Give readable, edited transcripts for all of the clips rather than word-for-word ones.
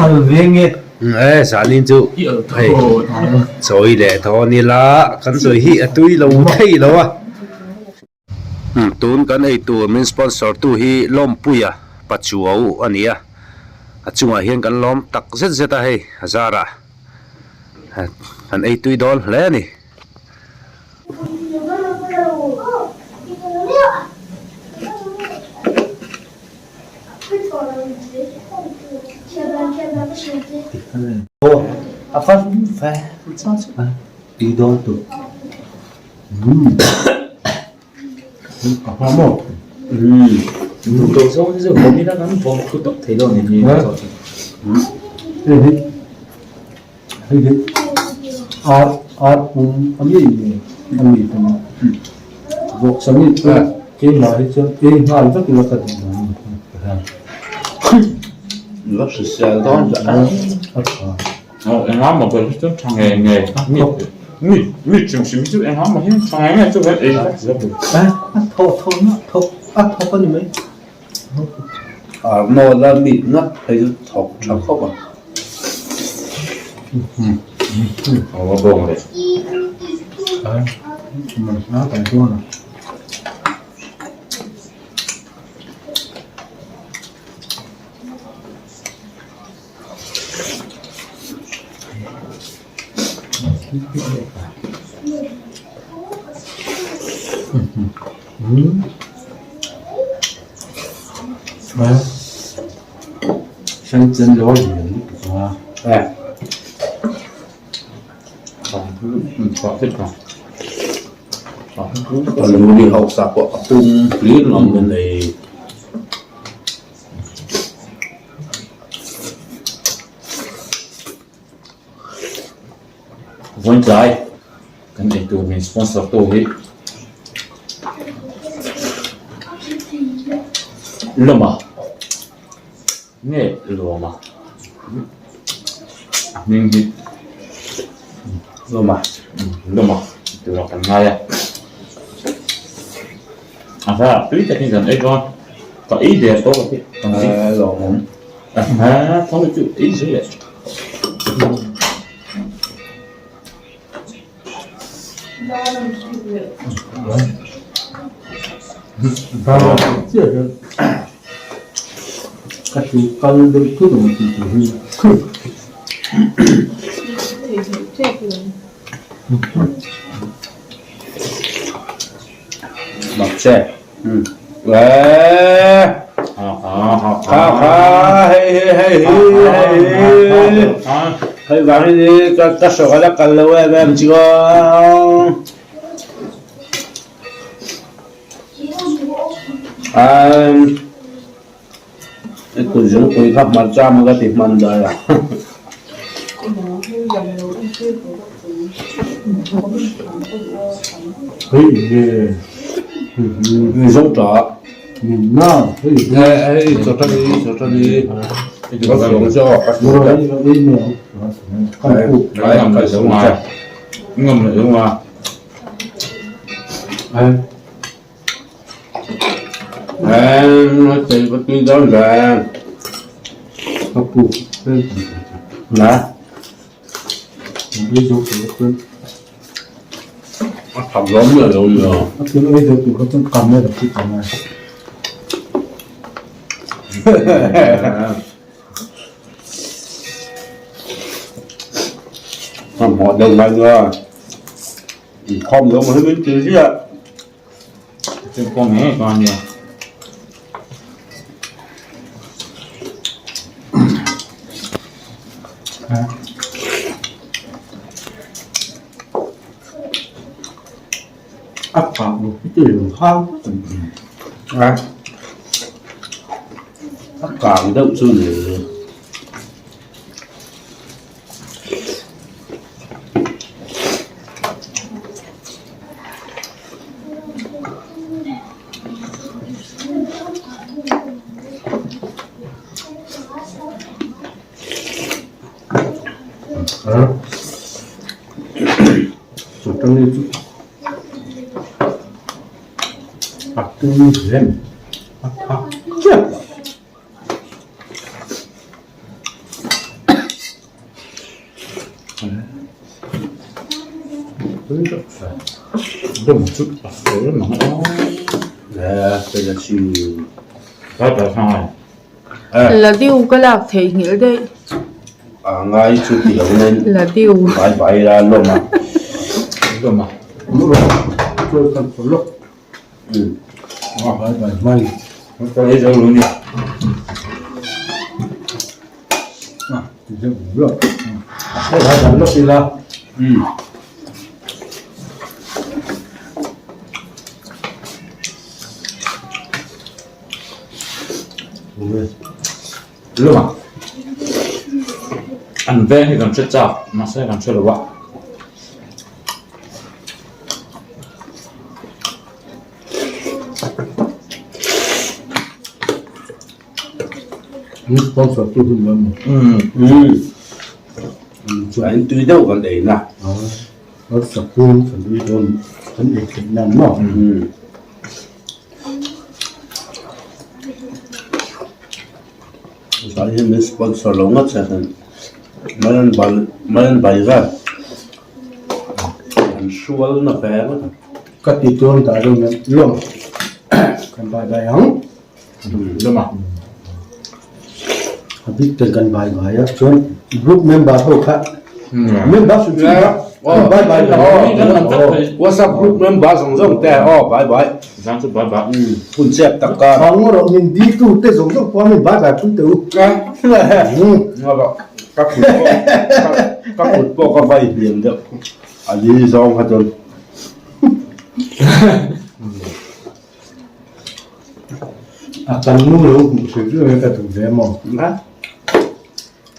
Al ve nge. E zanin chu hei chawi leh thawn ila kan chawi hi a tui lo thei lo a. Tun kan ei tur min sponsor tu hi Lawmpuia Pachuau a ni a, a chungah hian kan lawm tak zet zet a hei a zarah kan ei tui dawn hle a ni. Hei hi ar ar pum a mi nge a mi pum vawksa mi chu keimah hi chuan ei nghal vek ila ka duh dan a ni. La hrisel dawn hle a. A tha. Engah mah ber hi chuan tha nge nge mi mi mi hrim hrim hi chu engah mah hian tha nge nge chu hian ei vek zel a ni. A thawh thawh na thawk a thawk a ni mai. Arnold-a meat ngat phei chu thawk tha khawp a. Lu hausa pawh a pum hlir ngam a nei. Vawiin tlai kan ei tur min sponsor tu hi Lawma nge Lawma a hming hi Lawma Lawma tura kan ngai a a hla tui takin kan ei dawn ka ei der tawh lo hi Lawmawm. A tho chu ei zui leh. Ka hru kal deuh thut ang tih tur hi. Mak che. Kha kha hei hi hei hi hei hi hei vang hi ni ka ka hrawk a la kal lo em em chu aw um i kut zungpui kha hmarcha maw ka ti hman daih a. Hei nge Ni zawng ta. Nunna hei Hei chawta ni chawta ni. Ka suang che aw ka suang che. Ai ngam leh zo nga. Ngam leh zo nga. Ai Ai nó chỉ có tuy đó là ka pu na ei zo tur chuan a thap zawm leh lo ni a. A thil ei zo tur kha chuan camera khi ka ngai. Hmanhmawh deuh ngai nia. Inkhawm lo mai min ti ziah. Chengkaw nge ka nia. A kah lo hi chu eng hau vek an ni. A a kang deuh chu ni. A tui hle a thak chiah. Dawm chu a fel mang a. Bye bye hmangai. La diu ka lak theihnghilh daih. A ngai chu ti lo nen. La diu. Bye bye la lawm a. Lawm a. Bye bye hmai. Ka ei zo lo nia. Bye bye lawk ila. Lawm a. An veng hi kan hre chak mahse kan hre lo a. Sponsor tu hun lam. Chuan tui deuh kan ei na. A sakun kan ei dawn kan ei theih nan maw. Zan hian min sponsor lo ngawt che khan Malan bal Malan bai vel an hrual na ve ngawt ang. Ka ti chuan dah deuh nen lawm kan bai bai ang. Lawm a. A bik ten kan bai bai a chuan group member ho kha member hrim hrim kha an bai bai tak aw WhatsApp group member zawng zawng te aw bai bai. Zang chu bai bai. Hun chep tak ka. Thawng rawh min di tu te zawng zawng pawh min bai bai pui teh u. Ka kut pawh ka kut pawh ka vai hliam deuh a ni zawng kha chuan. A kan nu lo hmuh hrilh reuh hi ka duh ve maw?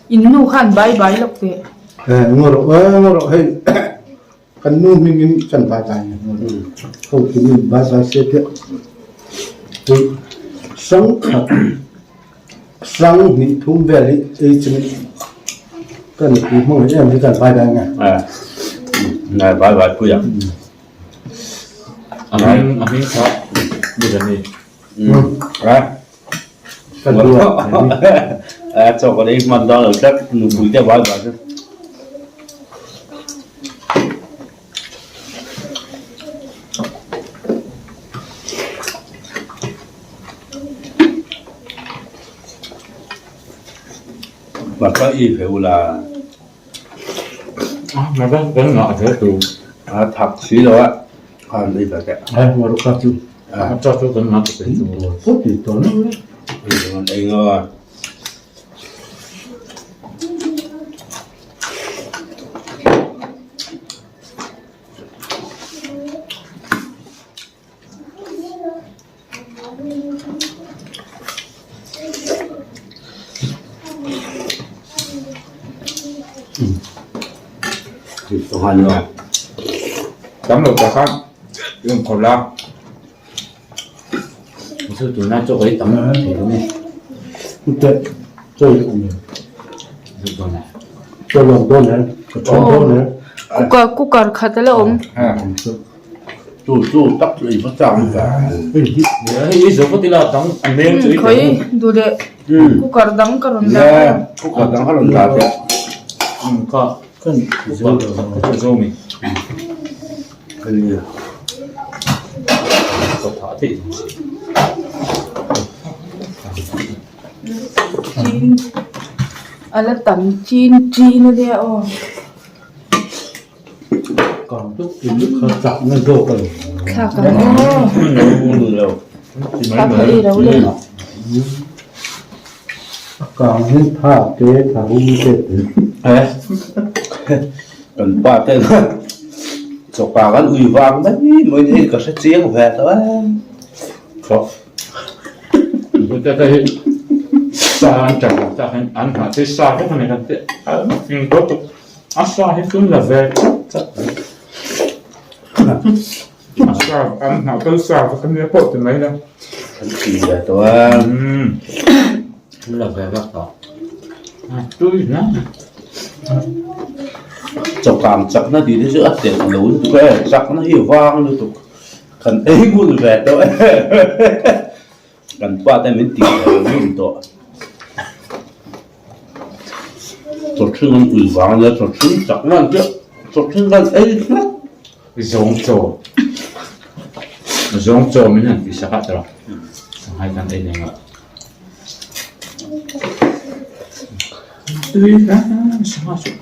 In nu khan bai bai lawk teh. Eh ngaw rawh eh ngaw rawh hei kan nu hming in kan bai bai ni ngaw rawh ho tu in bai bai se teh hei sang khat sang hnih thum vel hi ei chungin kan nupui hmang em hi kan bai bai nge. Eh ngai bai bai pui a. A hming a hming kha mi ni. A Ka duat a chaw ka ei hman dawn lo tlat nupui te bai bai chu. Bakah i ve ula. A thak si lo a, khan ei ve teh. Ai ngawr ka chu. A cha chu kan ngah te chu. Ko ti to na. Ei ei ngaw. Tam lo tak a in khawrh la chu tuna chaw ei tam thei lo ni te chaw ei awm chaw lawm dawn em ka chhawm dawn em cooker cooker khat a la awm. Chu chu tak chu ei va chang ve. Hei i zo phawt ila dang a meng chu i Khawi duh leh cooker dang ka rawn dah a. Cooker dang ka rawn dah teh. Ka kan zo lo ka zo mi. Hei Ka tha thei si. Chin a la tam chin chin a nia aw. Thlak ang aw. Thlak ei lo le. Kang hi tha te tha hum te Kan pa te chawka kan ui vang mai mai ni ka hre chiang ve tawh e. Sa an ṭan tak hian an nghah te sa vek a ni kan tih A sa hi chu la ve chat chat mai. A sa an hnah kal sa vek ania pawh ti mai la. An ti ve tawh a. Umm la ve vek tawh. A tui hle mai. Chawkang chakna tih te chu a telh lo lutuk e, chakna hi a vang lutuk. Kan ei ngun ve tawh e. Kan pa te min tih ve lo ngun tawh. Chawthring an ui vang ania chawthring chak nan chiah chawthring khan ei hlek. Zawng chaw zawng chaw min han tih sak a tawh sanghai kan ei leh ngah. Tui a sangha chu.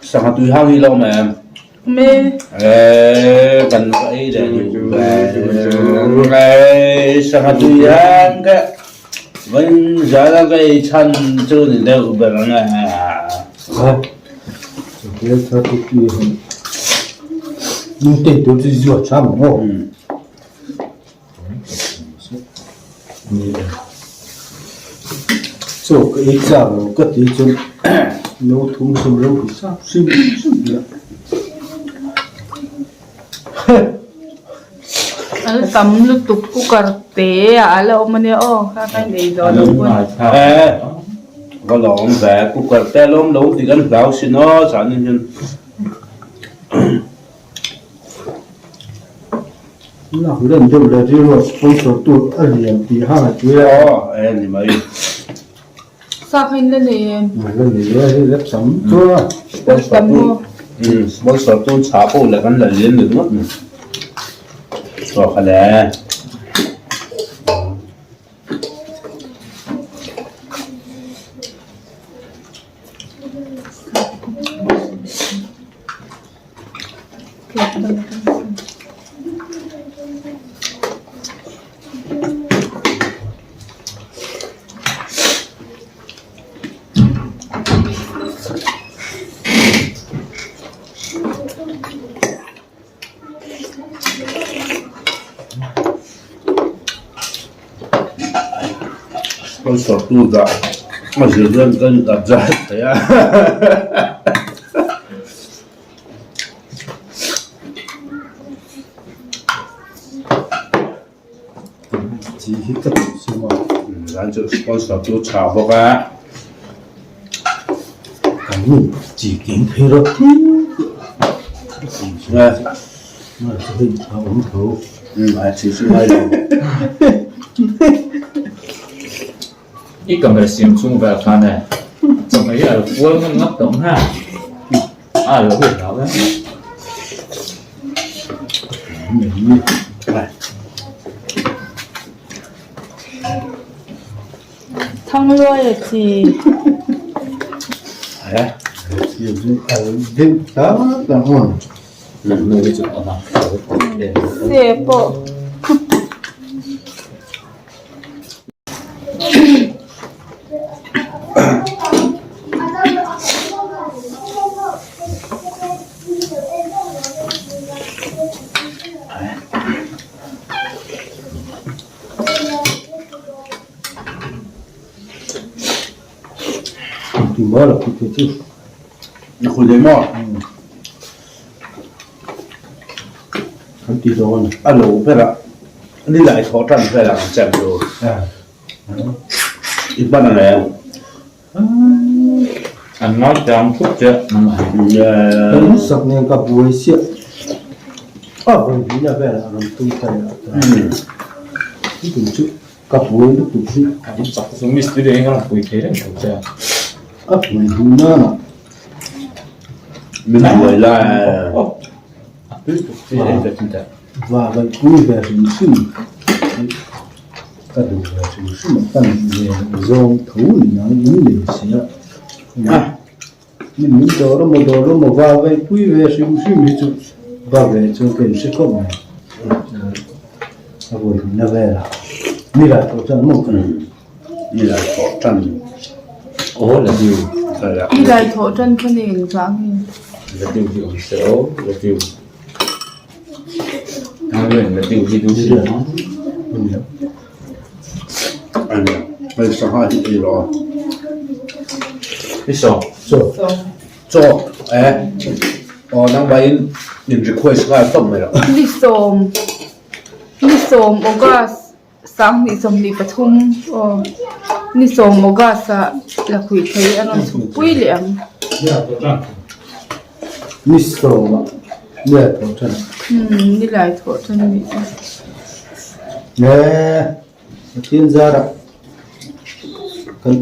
Sangha tui hang hi lo mai em? Me. Eee kan va ei leh duh ve. Eee sangha tui hang ka vain zala ka ei chhan chu ni deuh ber ang e. Chaw ka ei chak lo ka tih chuan no thum hrim ro hi sap hrim hrim ila. A la tam lutuk cooker te ah a la awm ania aw kha kha in ei zawh lo pawn. Va la awm ve cooker te a la awm lo tih kan hlau sin aw chuanin hian. Lak len deuh leh rilru a sponsor tu a lian tih hang a tui a. Aw e ni mai. Sak in la nei em? La nei e, hei la tam chuan a. Sponsor tu sponsor tu chha pawh leh kan la lian lut ngawt mai. Chaw kha le. Sponsor tu dah a zir hian kan adjust thei a. Chi hi ka duh sum a. Zan chu sponsor chu tha bawk a. Kan nu chi keng phei rawh thil tih. Ngai chu hei a awm tho. Ai chi chu ngai lo. I camera siam chung vel khan e chawhmeh hi a lo kual ngam ngap tawh ang ha a lo hu hlau e. Thangluaia chi. Se pawh. A lo berah ni lai thawh tan velah ang chem chu i hman ang em? An ngai tang thup che Kan sak nen ka buai siah a vawi hmina velah rawn tum ta leh a ta tum chu ka buai lutuk hi An chak chu mistiri eng a rawn pui thei reng tho che a. A buai hnu nana Min buai lai Va vai pui ve hrim hrim ka duh ve hrim hrim a kan ve zawng tho ni nang in nei si a min min dawr emaw dawr emaw va vai pui ve hrim hrim hi chu va ve chuan ka inhre khawp mai a vawi hmuna velah ni lah tawh chuan maw ka ni lah tawh tan aw la diu ni lah thawh tan kha ni engvang nge la diu hi awm se aw la diu Sangha hi ei rawh a. Chaw e aw nangmahin in request nghal tawp mai rawh. Ni sawm ni sawm August sanghnih 23 aw ni sawm August ah lakhuih thei a rawn chhuk pui leh ang. Ni sawm ah ni lai thawh tan. Umm ni lai thawh tan a nih chu. Eee Pathian zarah kan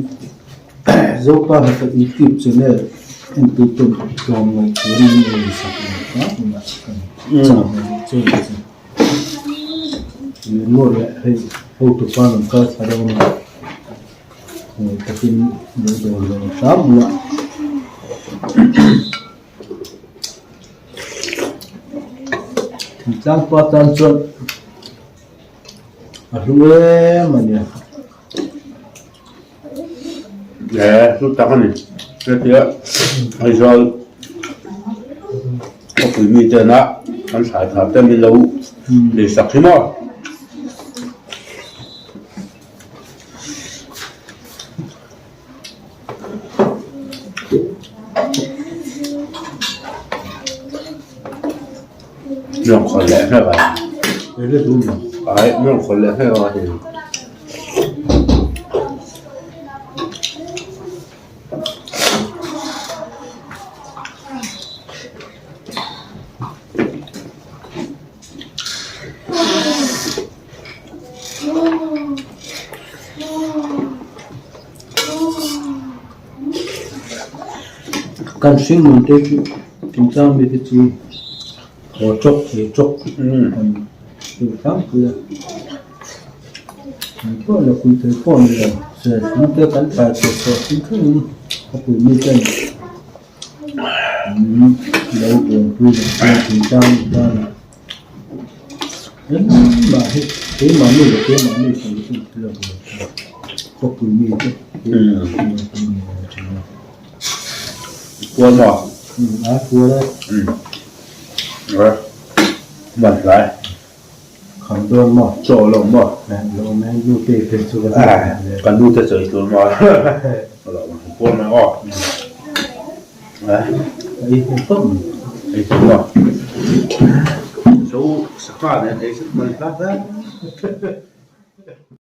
Zopa hnathawh YouTube channel entu ten tlawm ngaih tur in min rawn sak a ni. kan cham a nih chu ni chu. Maw le hei hotu pa rawn kal thla dawn a, hmuh takin lo dawr ve hram ula. Thingtlang pa tan chuan a hlu em a nia. E hlu tak a ni hetia Aizawl khawpui mi tena an thlai thar te min lo lei sak hi maw. Mawng khawlh leh hlek a. Ai mawng khawlh leh hlek a hei. Kan hringnun te chu thingtlang mi te chu haw tawk thei tawk kan ti tlangpui a kan pawh la pui thei pawh ni lo serthlum te kan tlai chhuah chhuah thin thlengin khawpui mi ten an lo buaipui leh chuan thingtlang mi tan ah. Engmah hi keimahni leh keimahni sawi chu thil a buai thin a, khawpui mi te Kual maw? A kual e. Umm man hlai. Kham dawn maw? Chaw lo maw? Lo awm e, nu te phei chu ka hre. Kan nu te chaw ei tur maw? Lo awm kual mai aw. Ei hnem tawp mai. Ei hnem maw? Zo sangha nen ei zet man hla hle.